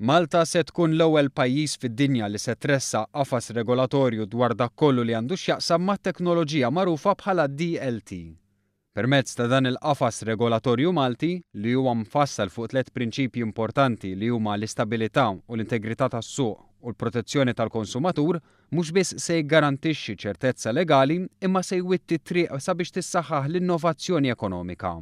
Malta se tkun l-ewwel pajjiż fid-dinja li se tressaq qafas regolatorju dwar dak kollu li għandu x'jaqsam mat-teknoloġija magħrufa bħala DLT. Permezz ta' dan il-qafas regolatorju Malti, li huwa mfassal fuq tlett prinċipji importanti li huma l-istabilità u l-integrità tas-suq u l-protezzjoni tal-konsumatur, mhux biss se jiggarantixxi ċertezza legali imma se jwitti t-triq sabiex tissaħħaħ l-innovazzjoni ekonomika.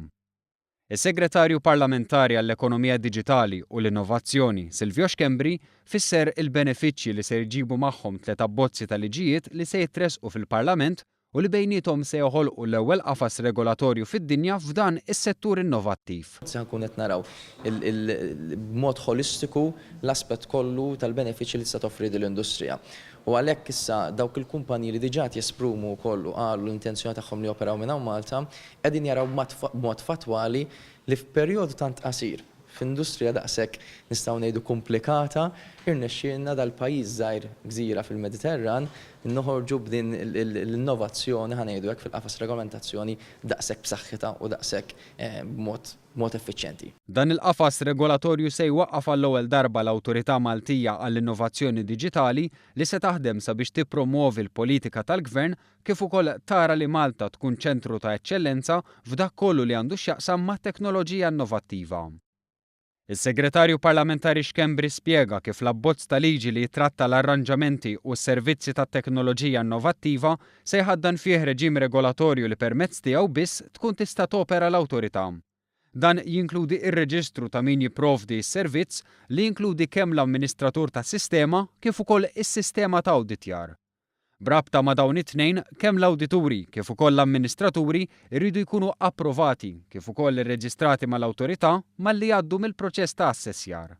Is-Segretarju Parlamentari għall-Ekonomija Diġitali u l-Innovazzjoni, Silvio Schembri, fisser il-benefiċċji li se jġibu magħhom tlett abbozzi ta' liġijiet li se jitressqu fil-Parlament u li bejniethom se joħolqu l-ewwel qafas regolatorju fid-dinja f'dan is-settur innovattiv. Se nkunu qed naraw b'mod ħolistiku l-aspett kollu tal-benefiċċji li tista' toffri din l-industrija. U għalhekk issa dawk il-kumpaniji li diġà qed jesprumu wkoll u qalu l-intenzjoni tagħhom li joperaw minn hawn Malta, qegħdin jaraw b'mod fattwali li f'perjodu tant qasir, f'industrija daqshekk nistgħu ngħidu komplikata, irnexxielna dal-pajjiż żgħir, gżira fil-Mediterran, noħorġu b'din l-innovazzjoni, ħa ngħidu hekk, fil-qafas regolamentazzjoni daqshekk b'saħħitha u daqshekk b'mod b'mod effiċjenti. Dan il-qafas regolatorju se jwaqqaf għall-ewwel darba l-Awtorità Maltija għall-Innovazzjoni Diġitali li se taħdem sabiex tippromwovi l-politika tal-Gvern kif ukoll tara li Malta tkun ċentru ta' eċċellenza f'dak kollu li għandu x'jaqsam mat-teknoloġija innovattiva. Is-Segretarju Parlamentari Schembri spjega kif l-abbozz ta' liġi li jittratta l-arranġamenti u s-servizzi tat-teknoloġija innovattiva se jħaddan fih reġim regolatorju li permezz tiegħu biss tkun tista' topera l-awtorità. Dan jinkludi r-reġistru ta' min jipprovdi s-servizz li jinkludi kemm l-amministratur tas-sistema kif ukoll is-sistema ta' awditjar. B'rabta ma' dawn it-tnejn, kemm l-awdituri kif ukoll l-amministraturi jridu jkunu approvati kif ukoll irreġistrati mal-awtorità malli jgħaddu mill-proċess ta' assessjar.